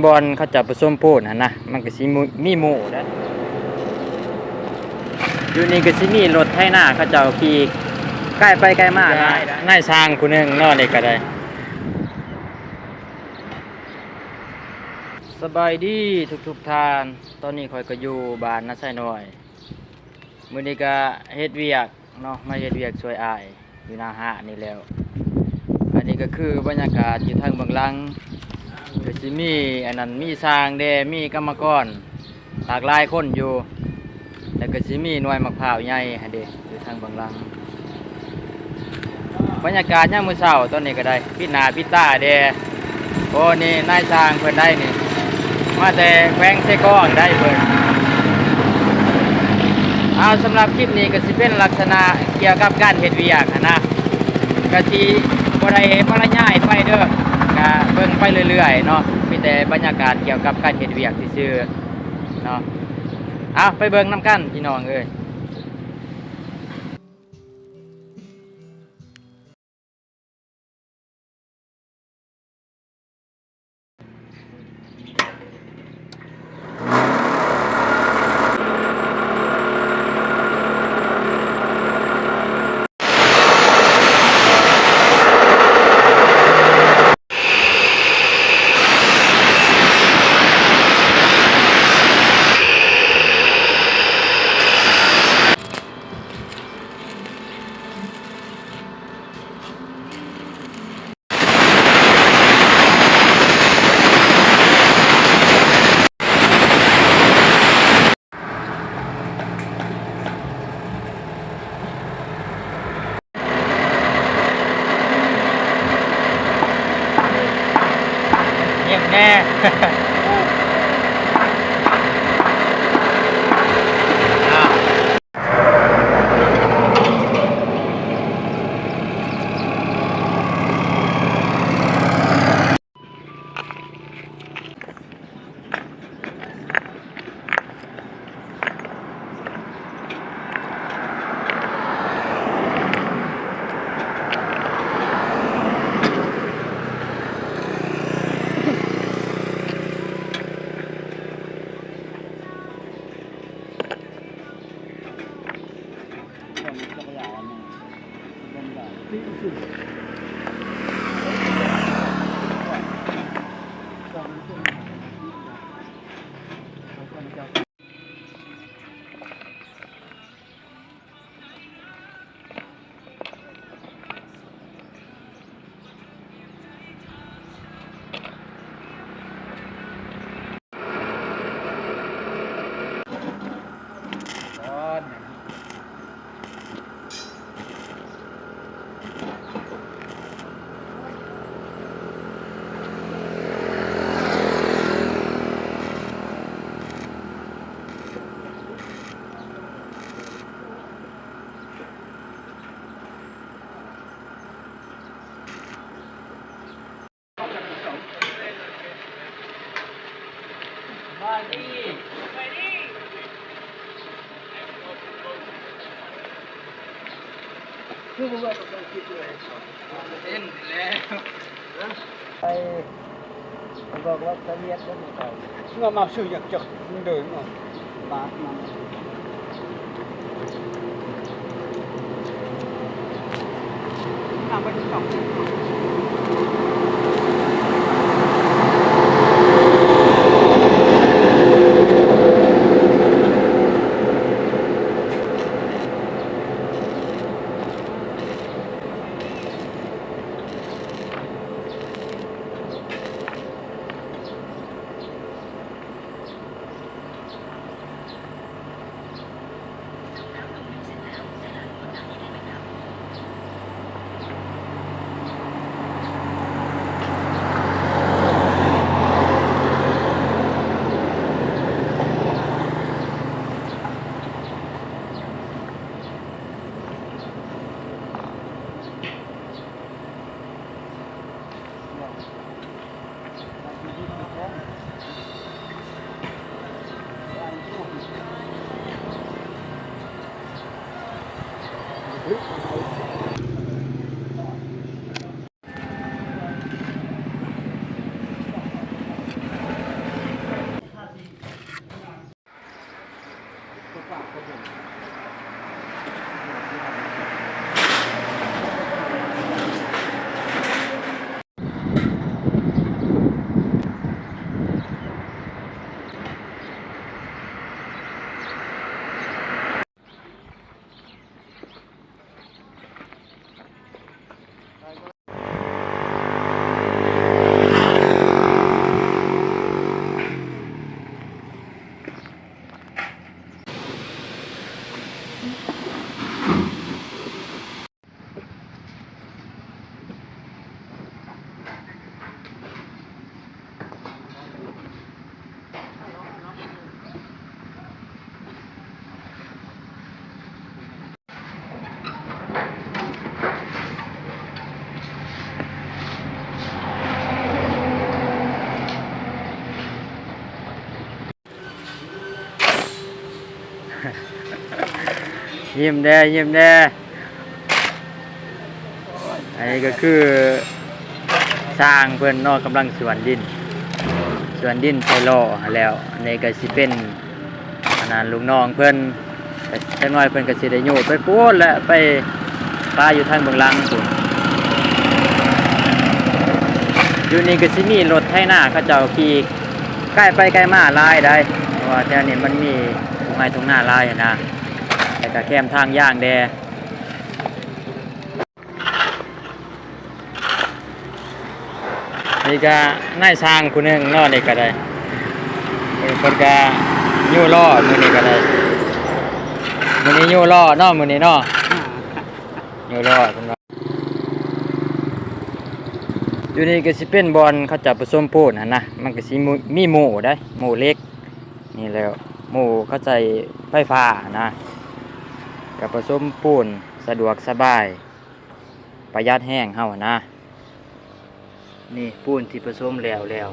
ບ່ອນເຂົາເຈົ້າປະສົມປູນຫັ້ນນະ ມັນກໍຊິມີໝູ່ເດ້. ຢູ່ນີ້ກໍຊິມີລົດໄຖນາເຂົາເຈົ້າຂີ່ກາຍໄປກາຍມາ. ນາຍຊ່າງຜູ້ໜຶ່ງເນາະ ນີ້ກໍໄດ້. ສະບາຍດີທຸກໆທ່ານ, ຕອນນີ້ຂ້ອຍກໍຢູ່ບ້ານນາຊາຍນ້ອຍ. ມື້ນີ້ກໍເຮັດວຽກເນາະ, ມາເຮັດວຽກຊ່ວຍອ້າຍຢູ່ນາຮ້ານີ້ແຫຼ້ວ. ອັນນີ້ກໍຄືບັນຍາກາດຢູ່ທາງເບື້ອງຫຼັງ, ກໍຊິມີອັນນັ້ນ ມີຊ່າງແດ່ ມີກຳມະກອນຫຼາກຫຼາຍຄົນຢູ່, ແລ້ວກໍຊິມີໜ່ວຍໝາກພ້າວໃຫຍ່ຫັ້ນເດ ຢູ່ທາງເບື້ອງຫຼັງ. ບັນຍາກາດຍາມມື້ເຊົ້າຕອນນີ້ກໍໄດ້ ປິດໜ້າປິດຕາແດ່. ໂອ້ ນີ້ນາຍຊ່າງເພິ່ນໄດ໋ນີ້ ມາແຕ່ແຂວງເຊກອງໄດ໋ເພິ່ນ. ເອົາ ສຳລັບຄລິບນີ້ກໍຊິເປັນລັກສະນະກ່ຽວກັບການເຮັດວຽກຫັ້ນນະ, ກໍຊິບໍ່ໄດ້ບັນລະຍາຍໄປເດີ, ກະເບິ່ງໄປເລື້ອຍໆເນາະ, ມີແຕ່ບັນຍາກາດກ່ຽວກັບການເຮັດວຽກຊື່ໆເນາະ. ເອົາ ໄປເບິ່ງນຳກັນພີ່ນ້ອງເອີຍ. ຍິ້ມແນ່. ເຫັນແລ້ວ ໄປ ບອກວ່າສະຫວຽດເດີ ເມື່ອມາຊື້ຢາກຈັກເດີນເນາະ ບາດມັນ ນຳໄປສອງ ຍິ້ມແດ່ ຍິ້ມແດ່. ອັນນີ້ກໍຄືຊ່າງເພິ່ນເນາະ ກຳລັງສວນດິນ ສວນດິນໃສ່ລໍ້ຫັ້ນແລ້ວ. ອັນນີ້ກໍຊິເປັນ ອັນນັ້ນ ລູກນ້ອງເພິ່ນ ກໍຈັກໜ້ອຍເພິ່ນກໍຊິໄດ້ຍູ້ໄປພຸ້ນແຫຼະ ໄປປະຢູ່ທາງເບື້ອງຫຼັງພຸ້ນ. ຢູ່ນີ້ກໍຊິມີລົດໄຖນາເຂົາເຈົ້າຂີ່ ໄກໄປໄກມາຫຼາຍໃດ໋ ເພາະວ່າແຖວນີ້ມັນມີທົ່ງໄຮ່ທົ່ງນາຫຼາຍຫັ້ນນະ ແລ້ວກໍແຄມທາງຢາງແດ່. ນີ້ກໍນາຍຊ່າງຜູ້ໜຶ່ງເນາະ ນີ້ກໍໄດ້ ເອີ ເພິ່ນກໍຍູ້ລໍ້ມື້ນີ້ກໍໄດ້ ມື້ນີ້ຍູ້ລໍ້ເນາະ ມື້ນີ້ເນາະ ຍູ້ລໍ້ເພິ່ນວ່າ. ຢູ່ນີ້ກໍຊິເປັນບ່ອນເຂົາເຈົ້າປະສົມປູນຫັ້ນນະ ມັນກໍຊິມີ ມີໂມ່ໄດ໋ ໂມ່ເຫຼັກ ນີ້ແຫຼະ ໂມ່ເຂົາໃຊ້ໄຟຟ້ານະ ກໍປະສົມປູນສະດວກສະບາຍ ປະຢັດແຮງເຮົານະ. ນີ້ປູນທີ່ປະສົມແລ້ວແລ້ວ